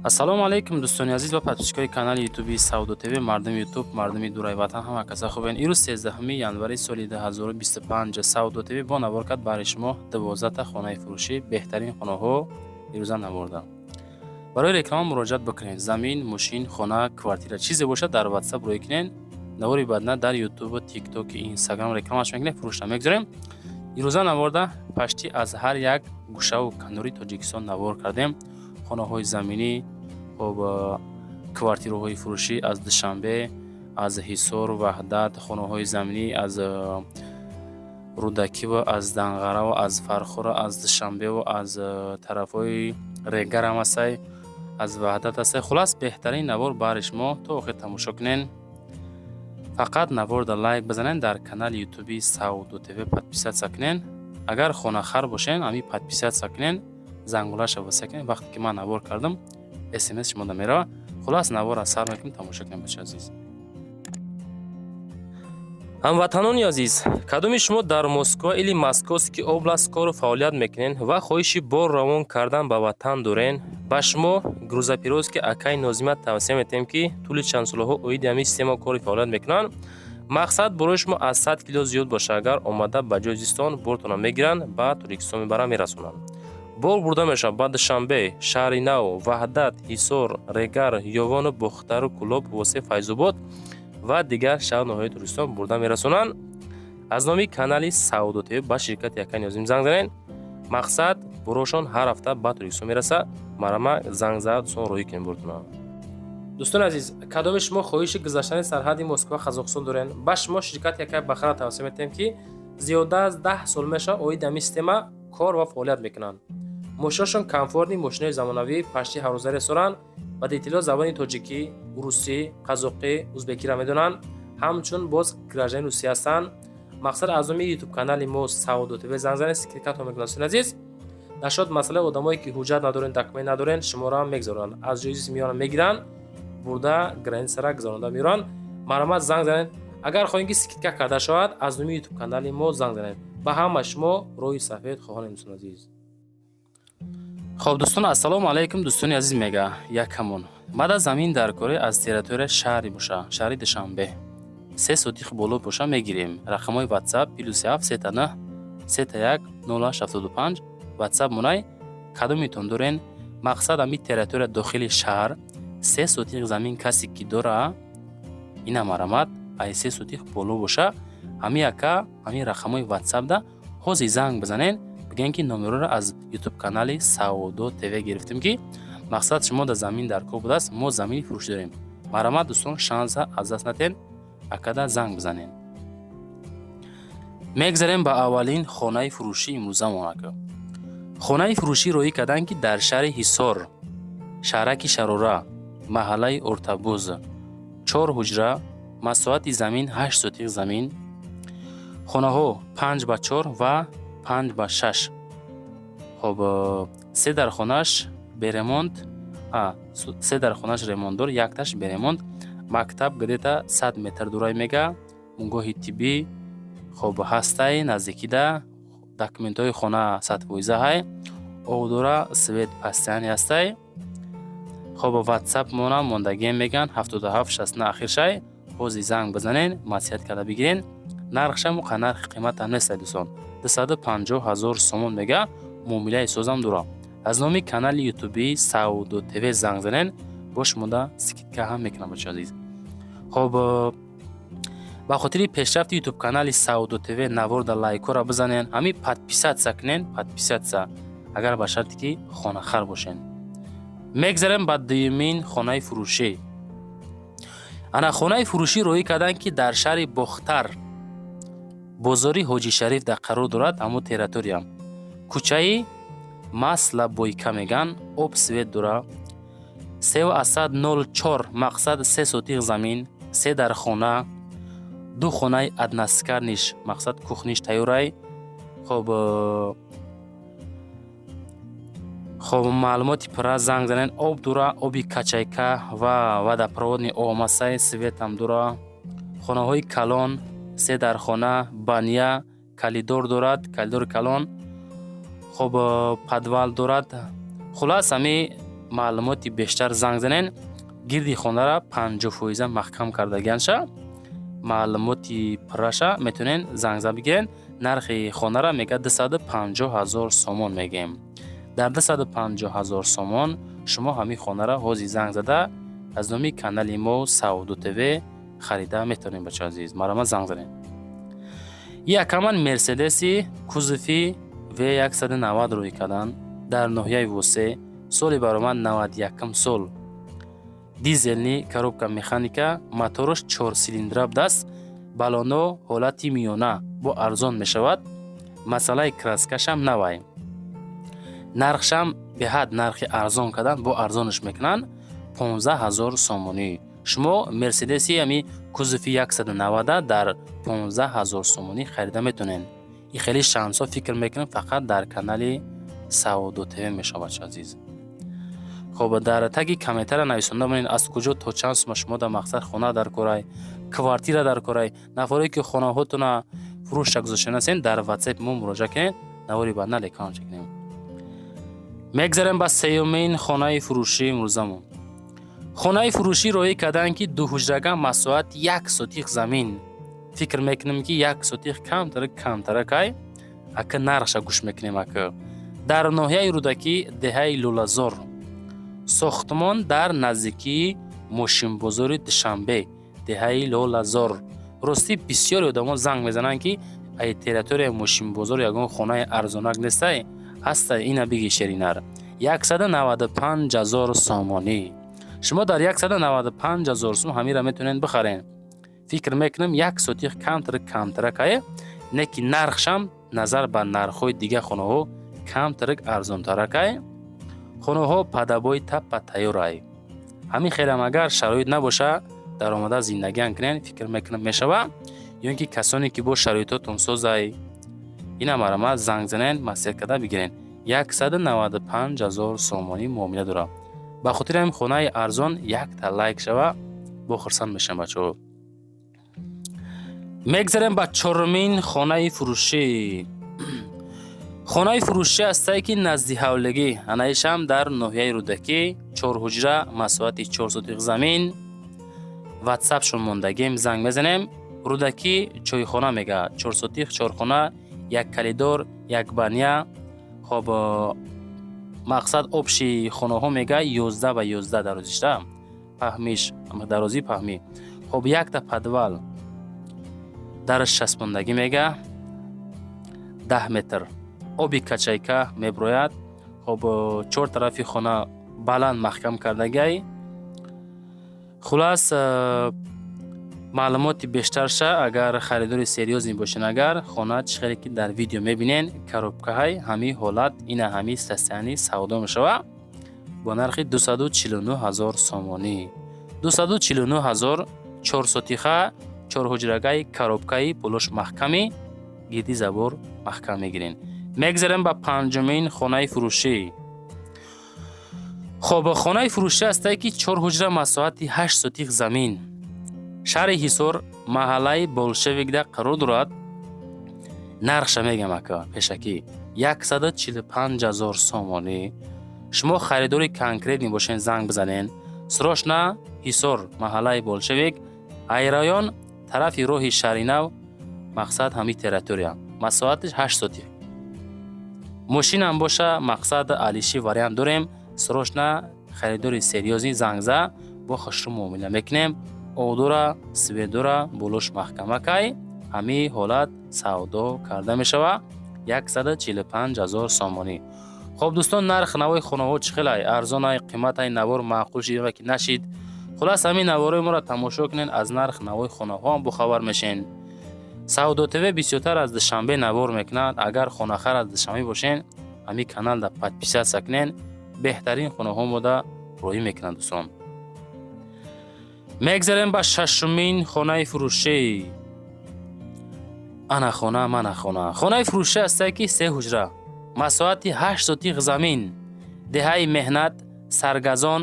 Ассалому алайкум, дӯстони азиз ва подписчикои канали Ютуби Савдо ТВ, мардуми Ютуб, мардуми дураи ватан, ҳама каса хубен. Ирӯз 13 январи соли 2025 Савдо ТВ бо навор кард барои шумо 12та хонаи фурӯшӣ, беҳтарин хонаҳо ирӯза наворда. Барои реклама муроҷиат бикунед. Замин, мошин, хона, квартира, чизе бошад, дар WhatsApp рӯй кунед. Навори баъдна дар Ютуб, TikTok, Instagram рекламаш мекунед, фурӯшта мегузорем. Ирӯза наворда пашти аз ҳар як гӯшаву канори Тоҷикистон навор кардем. Хонаҳои заминӣ, хоб, квартираҳои фурӯшӣ аз Душанбе, аз Ҳисор, Ваҳдат, хонаҳои заминӣ аз Рӯдакиву аз Данғараву аз Фархора, аз Душанбеву аз тарафҳои Регарам ҳастай, аз Ваҳдат ҳастай. Хулас, беҳтарин навор баҳри шумо, то охир тамошо кунен. Фақат наворда лайк бизанен, дар канали Ютуби Савдо ТВ подписаться кунен. Агар хонахар бошен, ҳамин подписаться кунен, зангулаша боса кунен, вақте ки ман навор кардам, СМС шумода мерава. Хулас, наворро сар мекунем, тамошо кунем, бачаи азиз. Ҳамватанони азиз, кадоми шумо дар Москва или Московский область кору фаъолият мекунед ва хоҳиши бор равон кардан ба ватан дорен, ба шумо грузоперевозки акаи Нозима тавсия метиҳем, ки тӯли чанд солҳо оиди ҳамин система кори фаъолият мекунанд. Мақсад, борои шумо аз 100 кило зиёд бошад, агар омада ба ҷои зистон бортона мегиранд, ба Тоҷикистон мебаранд, мерасонанд. Бор бурда мешавад ба Душанбе, Шаҳри Нав, Ваҳдат, Ҳисор, Регар, Ёвону Бохтару, Кӯлоб, Восе, Файзобод ва дигар шаҳру ноҳияи Тоҷикистон бурда мерасонанд. Аз номи канали Савдо ТВ ба ширкати акаи Нозим занг занед. Мақсад, борошон ҳар ҳафта ба Тоҷикистон мерасад. Марама, занг зада, дӯстон, роҳӣ кунем бортона. Дӯстони азиз, кадоми шумо хоҳиши гузаштани сарҳади Москва, Қазоқистон дорен, ба шумо ширкати акаи Бахара тавсия метиҳем, ки зиёда аз 10 сол мешавад оиди ҳамин система кор ва фаъолият мекунанд. Мошинашон комфортный, мошинои замонавӣ, пашти ҳаррӯза ресоранд ва детально забони тоҷикӣ, русӣ, қазоқӣ, узбекиро медонанд. Ҳамчун боз гражданин Русия ҳастанд. Мақсад, аз номи Ютуб канали мо Савдо ТВ занг занед, скидкато мекунад. Дӯстони азиз, нашод масъалаи одамое ки ҳуҷҷат надорен, документ надорен, шуморо ҳам мегузоранд, аз ҷои миёна мегиранд, бурда границара гузаронда меёранд. Марҳамат, занг занед. Агар хоҳем, ки скидка карда шавад, аз номи Ютуб канали мо занг занед. Ба ҳама шумо роҳи сафед хоҳонем, дӯстони азиз. Хоб, дӯстон, ассалому алайкум, дӯстони азиз, мега якамон мада замин дар кори аз территорияи шаҳри боша, шаҳри Душанбе, 3 сотих боло боша, мегирем. Рақамҳои WhatsApp: +7 999 111 08 75. WhatsApp монай. Кадомитон дорен, мақсад, ами территория, дохили шаҳр, 3 сотих замин касе ки дора, ина марҳамат, ай 3 сотих боло боша, ҳами яка ҳамин рақамҳои WhatsApp-да ҳозир занг бизанен, бигӯен, ки номероро аз Ютуб канали Савдо ТВ гирифтем, ки мақсад, шумо дар замин дар кор будааст, мо замини фурӯшӣ дорем. Марҳамат, дӯстон, шанса аз даст натен, акада занг бизанен. Мегзарем ба аввалин хонаи фурӯшии имрӯзамон. Ака хонаи фурӯшӣ роҳӣ карданд, ки дар шаҳри Ҳисор, шаҳраки Шарора, маҳаллаи Ортабуз, чор ҳуҷра, масоҳати замин 8 сотих замин, хонаҳо 5 ба 4 ва 5 ба 6. Хоб, се дар хонаш бе ремонт, се дар хонаш ремонтдор, якташ бе ремонт. Мактаб где-то 100 метр дурай мега, бунгоҳи тиббӣ, хоб, ҳастай наздикида. Документҳои хона 100 фоиза ҳай, об дора, свет постоянный ҳастай. Хоб, WhatsApp монам мондагием, меган 77 69 ахиршай. Ҳозир занг бизанен, маслиҳат карда бигирен. Нархша муқа нархи қиматам нестай, дӯстон, 250 000 сомон мега, муомилаи созам дура. Аз номи канали Ютуби Савдо ТВ занг занен, бо шумода скидка ҳам мекунам, бачаи азиз. Хоб, ба хотири пешрафти Ютуб канали Савдо ТВ наворда лайкҳоро бизанен, ҳамин подписаться кунен, подписаться, агар ба шарте ки хонахар бошен. Мегзарем ба дуюмин хонаи фурӯшӣ. Ана хонаи фурӯшӣ роҳӣ карданд, ки дар шаҳри Бохтар, бозори Ҳоҷи Шариф дар қарор дорад, ҳамун территория, кӯчаи Маслобойка меган. Об, свет дора, 3,04. Мақсад, 3 сотих замин, се дар хона, ду хонаи одноквартирныйш, мақсад, кухниш тайёрай. Хоб, маълумоти пурра занг занен. Об дура, оби качайка ва водопроводный омасай, светам дура. Хонаҳои калон, се дар хона, баня, коридор дорад, коридори калон. Хоб, подвал дорад. Хулас, ҳами Маълумоти бештар занг занен. Гирди хонара 50 фоиза маҳкам кардагианша. Маълумоти пурраша метавонен занг зад бигирен. Нархи хонара мега 250 000 сомон мегем. Дар 250 000 сомон шумо ҳамин хонара ҳозир занг зада, аз номи канали мо Савдо ТВ харида метавонем. Бача азиз, марҳамат, занг занед. Якаман Мерседеси кузови В190 рӯй кардан дар ноҳияи Восе. Соли баромад 91 сол, дизельный, коробка механика, мотораш чорсилиндра будааст. Балоно ҳолати миёна, бо арзон мешавад. Масъалаи краскашам навай, нархшам беҳад нархи арзон кардан, бо арзонаш мекунанд, 15 ҳазор сомонӣ. Шумо Мерседеси ами кузови 190 дар 15 ҳазор сомонӣ харида метавонед. И хеле шансҳо, фикр мекунам, фақат дар канали Савдо ТВ мешавад, азиз. Хоб, дар таги комментария нависонда монед, аз куҷо то чанд сума шумо дар мақсад хона дар корай, квартира дар корай. Нафаре ки хонаҳотона фурӯша гузоштанасен, дар Ватсап мо муроҷиат кунед. Навори баъд реклама кунем. Мегзарем ба сеюмин хонаи фурӯшии имрӯзамон. Хонаи фурӯшӣ роҳӣ карданд, ки дуҳуҷрага, масоҳат 1 сотих замин. Фикр мекунем, ки 1 сотих камтара камтаракай. Ака, нархша гӯш мекунем. Ака, дар ноҳияи Рӯдакӣ, деҳаи Лӯлазор, сохтмон дар наздикии мошинбозори Душанбе, деҳаи Лолазор. Ростӣ, бисёре одамон занг мезананд, ки ай территорияи мошинбозор ягон хонаи арзонак нестай? Ҳастай, ина биги, шеринар, 195 000 сомонӣ. Шумо дар 195 000 сум ҳамира метавонед бихаред. Фикр мекунам, 1 сотих камтар камтаракае, не ки нархшам назар ба нархҳои дигар хонаҳо камтарак арзонтаракай. Хонаҳо под обои таппа тайёрай. Ҳамин хелам агар шароит набоша, даромада зиндагиам кунед, фикр мекунам, мешава. Ё ин ки касоне ки бо шароитотон созай, ина марҳамат, занг занед, маслиҳат карда бигиред. 195 000 сомонӣ муомила дорад. Ба хотири ҳамин хонаи арзон якта лайк шава, бо хурсанд мешавам, бачаҳо. Мегзарем ба чорумин хонаи фурӯшӣ. Хонаи фурӯшӣ ҳастае, ки назди ҳавлигӣ, анаишам дар ноҳияи Рӯдакӣ, чорҳуҷра, масоҳати 4 сотих замин. Ватсапшон мондагим, занг мезанем. Рӯдакӣ, чойхона мега, 4 сотих, чорхона, як коридор, як баня. Хоб, мақсад, общий хонаҳо мега 11 ба 11 дарозишта, паҳмиш, дарозӣ, паҳмӣ. Хоб, якта подвал дараш часпондагӣ мега, 10 метр оби качайка меброяд. Хоб, чор тарафи хона баланд маҳкам кардагиай. Хулас, маълумоти бештарша, агар харидори серьёзный бошен, агар хона чӣ хеле ки дар видео мебинен, коробкаҳай, ҳамин ҳолат, ина ҳамин состояние савдо мешава бо нархи 249 ҳазор сомонӣ. 249 ҳазор, чорсотиха, чорҳуҷрагаи, коробкаи, болош маҳками, гирди забор маҳкам мегирен. Мегзарем ба панҷумин хонаи фурӯшӣ. Хоб, хонаи фурӯшӣ ҳастае, ки чор ҳуҷра, масоҳати 8 сотих замин, шаҳри Ҳисор, маҳаллаи Болшевикда қарор дорад. Нархша мегам, ака, пешакӣ 145 000 сомонӣ. Шумо харидори конкретный бошен, занг бизанен срочно. Ҳисор, маҳаллаи Болшевик, айрайон тарафи роҳи Шаҳринав, мақсад, ҳамин территория, масоҳаташ 8 сотих. Мошинам боша, мақсад, алиши вариант дорем. Срочно харидори серьёзный занг за, бо хушрӯ муомила мекунем. Одора, светдора, болош маҳкамакай, ҳамин ҳолат савдо карда мешава 145 000 сомонӣ. Хоб, дӯстон, нарх навои хонаҳо чӣ хелай? Арзонай, қиматай? Навор маъқул шид ё ки нашид? Хулас, ҳамин наворои моро тамошо кунед, аз нарх навои хонаҳоам бохабар мешен. Савдо ТВ бисёртар аз Душанбе навор мекунад. Агар хонахар аз Душанбе бошен, ҳамин каналда подписаться кунен, беҳтарин хонаҳо мода роҳӣ мекунанд, дӯстон. Мегзарем ба шашумин хонаи фурӯшӣ. Ана хона, мана хона. Хонаи фурӯшӣ ҳастае, ки се ҳуҷра, масоҳати 8 сотих замин, деҳаи Меҳнат, Саргазон,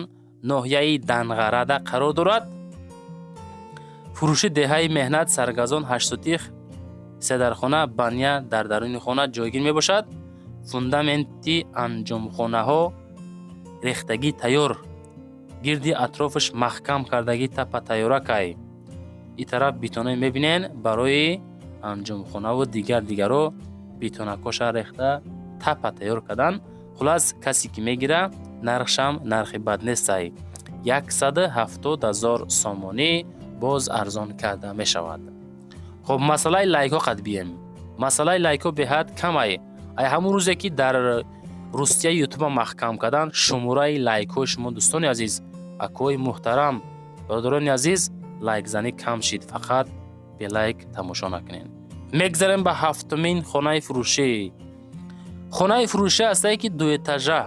ноҳияи Данғарада қарор дорад. Фурӯши деҳаи Меҳнат, Саргазон, 8 сотих, седархона, баня дар даруни хона ҷойгир мебошад. Фундаменти анҷомхонаҳо Рехтагӣ тайёр, гирди атрофаш маҳкам кардагӣ, тапа тайёракай. И тараф бетоное мебинен барои анҷомхонаву дигар дигаро, бетонакоша рехта, тапа тайёр кардан. Хулас, касе ки мегира, нархшам нархи бад нестай, 170 000 сомонӣ, боз арзон карда мешавад. Хоб, масъалаи лайкҳо қад бием. Масъалаи лайкҳо беҳад камай. Ай ҳамун рӯзе ки дар Русия Ютуба маҳкам кардан, шумораи лайкҳои шумо, дӯстони азиз, акои муҳтарам, бародарони азиз, лайкзанӣ кам шид. Фақат белайк тамошо накунед. Мегзарем ба ҳафтумин хонаи фурӯшӣ. Хонаи фурӯшӣ ҳастае, ки дуэтажа,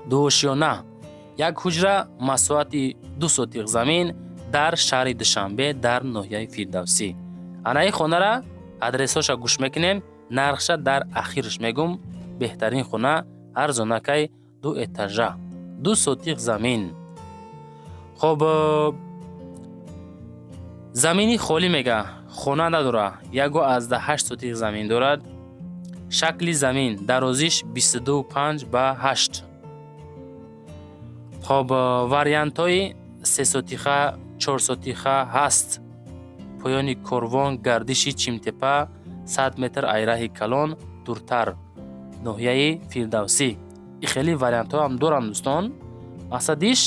дуошёна, як ҳуҷра, масоҳати 2 сотиқ замин дар шаҳри Душанбе, дар ноҳияи Фирдавсӣ. Анаи хонара адресҳоша гӯш мекунем, нархша дар ахирш мегум. Беҳтарин хона, арзонакай, ду этажа, 2 сотиқ замин. Хоб, замини холӣ мега, хона надора, 1,8 сотиқ замин дорад. Шакли замин дарозиш 22,5 ба 8. Хоб, вариантҳои сесотиха, чорсотиха ҳаст. Поёни корвон, гардиши Чимтепа, 100 метр айраҳи калон дуртар, ноҳияи Фирдавсӣ. И хеле вариантҳо ҳам доранд, дӯстон. Мақсадиш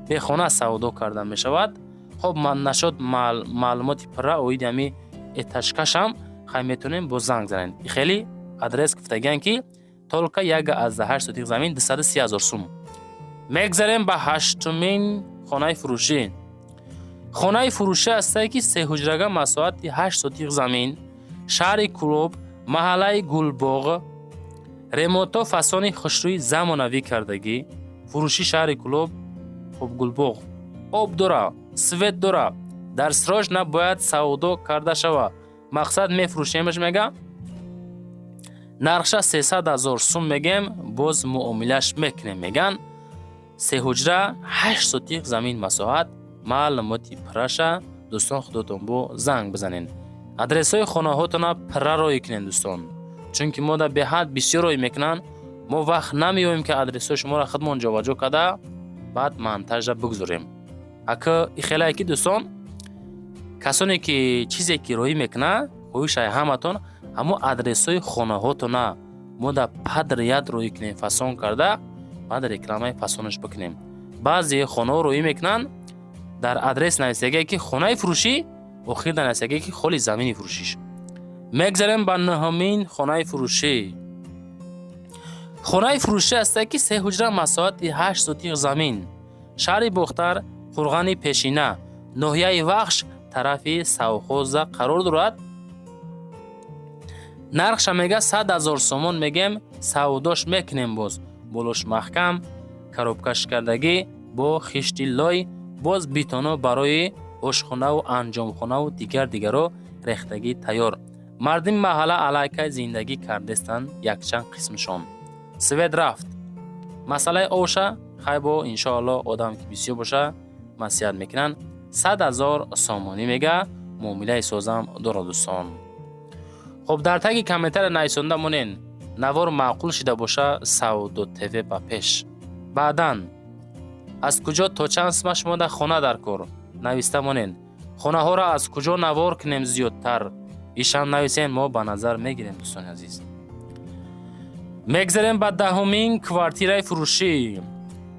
бехона савдо карда мешавад. Хоб, нашод маълумоти пурра оиди ҳами этажкашам хай метавонем бо занг занем. И хеле адрес гуфтагиан, ки только 1,8 сотиқ замин, 230 000 сум. Мегзарем ба ҳаштумин хонаи фурӯшӣ. Хонаи фурӯшӣ ҳастае, ки сеҳуҷрага, масоҳати 8 сотиқ замин, шаҳри Кӯлоб, маҳаллаи Гулбоғ, ремонто, фасони хушрӯи замонавӣ кардагӣ. Фурӯшӣ, шаҳри Кӯлоб. Хоб, Гулбоғ, об дора, свет дора, дар срочно бояд савдо карда шава. Мақсад, мефурӯшемаш мега, нархша 300 000 сум мегем, боз муомилаш мекунем меган. Сеҳуҷра, 8 сотиқ замин масоҳат. Маълумоти пурраша, дӯстон, худотон бо занг бизанед. Адресҳои хонаҳотона пурра роӣ кунед, дӯстон, чунки мо да беҳад бисёр роӣ мекунанд, мо вақт намеёбем, ки адресҳои шуморо худмон ҷобаҷо карда, баъд монтажра бигузорем. Ака, ихелае ки, дӯстон, касоне ки чизе ки роӣ мекунад, хоҳишай ҳаматон ҳамон адресҳои хонаҳотона мо да подряд роӣ кунем, фасон карда, баъд рекламаи фасонаш бикунем. Баъзе хонаҳо роӣ мекунанд, дар адрес нависагие, ки хонаи фурӯшӣ, охир дар нависагие, ки холи замини фурӯшиш. Мегзарем ба нӯҳумин хонаи фурӯшӣ. Хонаи фурӯшӣ ҳастае, ки се ҳуҷра, масоҳати 8 сотиқ замин, шаҳри Бохтар, Қурғани Пешина, ноҳияи Вахш, тарафи совхоза қарор дорад. Нархша мега 100 000 сомон мегем, савдош мекунем боз. Болош маҳкам, коробкаш кардагӣ бо хишти лой, боз бетоно барои ошхонаву анҷомхонаву дигар дигаро рехтагӣ тайёр. Мардими маҳалла аллакай зиндагӣ кардестанд якчанд қисмшон. Свет рафт, масъалаи оша хайбо, иншоалло, одам ки бисёр боша, маслиҳат мекунанд. 100 000 сомонӣ мега, муомилаи созам дорад, дӯстон. Хоб, дар таги комментария нависонда монен. Навор маъқул шида боша, Савдо ТВ ба пеш. Баъдан аз куҷо то чанд сума шумо дар хона дар кор, нависта монен. Хонаҳоро аз куҷо навор кунем зиёдтар, ишам нависен, мо ба назар мегирем, дӯстони азиз. Мегзарем ба даҳумин квартираи фурӯшӣ.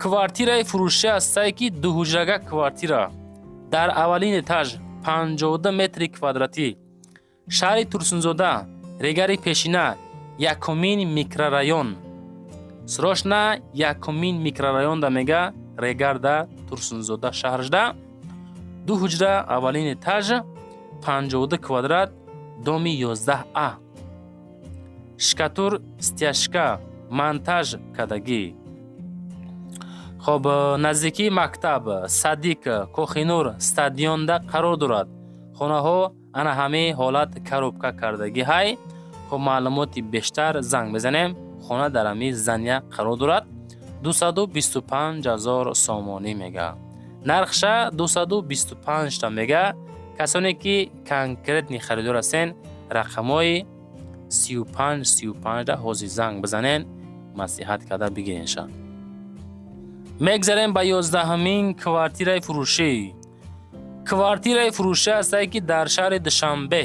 Квартираи фурӯшӣ ҳастае, ки дуҳуҷрага квартира дар аввалин этаж, 52 метри квадратӣ, шаҳри Турсунзода, Регари Пешина, якумин микрорайон. Срочно якумин микрорайонда мега, Регарда, Турсунзода шаҳршда, ду ҳуҷра, аввалин этаж, 52 квадрат, доми 11 а, штукатур, стяжка, монтаж кардагӣ. Хоб, наздикии мактаб, садик, Кохинур, стадионда қарор дорад. Хонаҳо ана ҳамаи ҳолат коробка кардагӣ ҳай. Хоб, маълумоти бештар занг мезанем. Хона дар ҳамин здания қарор дорад. 225 000 сомонӣ мега, нархша 225 та мега. Касоне ки конкретный харидор ҳастен, рақамҳои 35 35 да ҳозир занг бизанен, маслиҳат карда бигиренша. Мегзарем ба 11-ҳамин квартираи фурӯшӣ. Квартираи фурӯшӣ ҳастае, ки дар шаҳри Душанбе.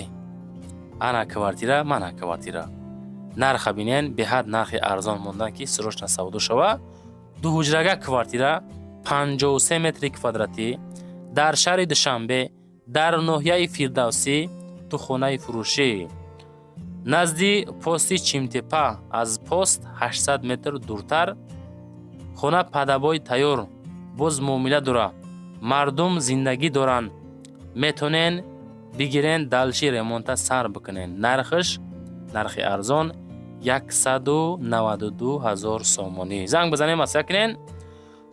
Ана квартира, мана квартира. Нарха бинен, беҳад нархи арзон мондан, ки срочно савдо шава. Дуҳуҷрага квартира, 53 метри квадратӣ, дар шаҳри Душанбе, дар ноҳияи Фирдавсӣ, ду хонаи фурӯшӣ, назди пости Чимтепа, аз пост 800 метр дуртар. Хона под обои тайёр, боз муомила дора, мардум зиндагӣ доранд. Метонен бигирен, дальше ремонта сар бикунен. Нархаш нархи арзон, 192 ҳазор сомонӣ. Занг бизанем, маслиҳат кунен.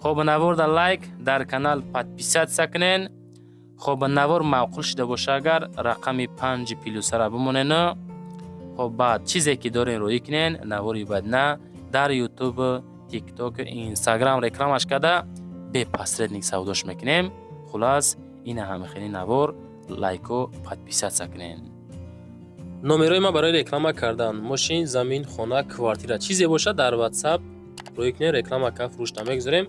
Хоб, наворда лайк, дар канал подписаться кунен. Хоб, навор маъқул шуда боша агар, рақами панҷи плюсара бимонену, хоб, баъд чизе ки дорен, роӣ кунен. Навори баъдна дар Ютуб, Тикток, Инстаграм рекламаш карда, бе посредник савдош мекунем. Хулас, ина ҳамихели навор лайку подписаться кунен. Номерои ман барои реклама кардан мошин, замин, хона, квартира, чизе бошад, дар Ватсап рӯй кунен, реклама ка, фурӯшта мегузорем.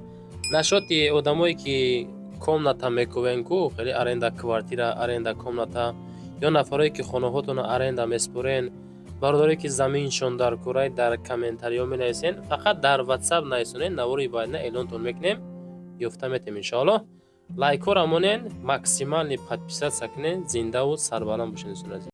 Нашоти одамое ки комната мекувен ку, хеле аренда квартира, аренда комната, ё нафарое ки хонаҳотонро аренда меспорен, бародаре ки заминшон дар курай, дар комментариҳо менависен. Фақат дар Ватсап нависонен, навори баъдна эълонтон мекунем, ёфта метем, иншоаллоҳ. Лайкҳоро монен, максимальный подписаться кунен. Зиндаву сарбаланд бошед, дӯстони азиз.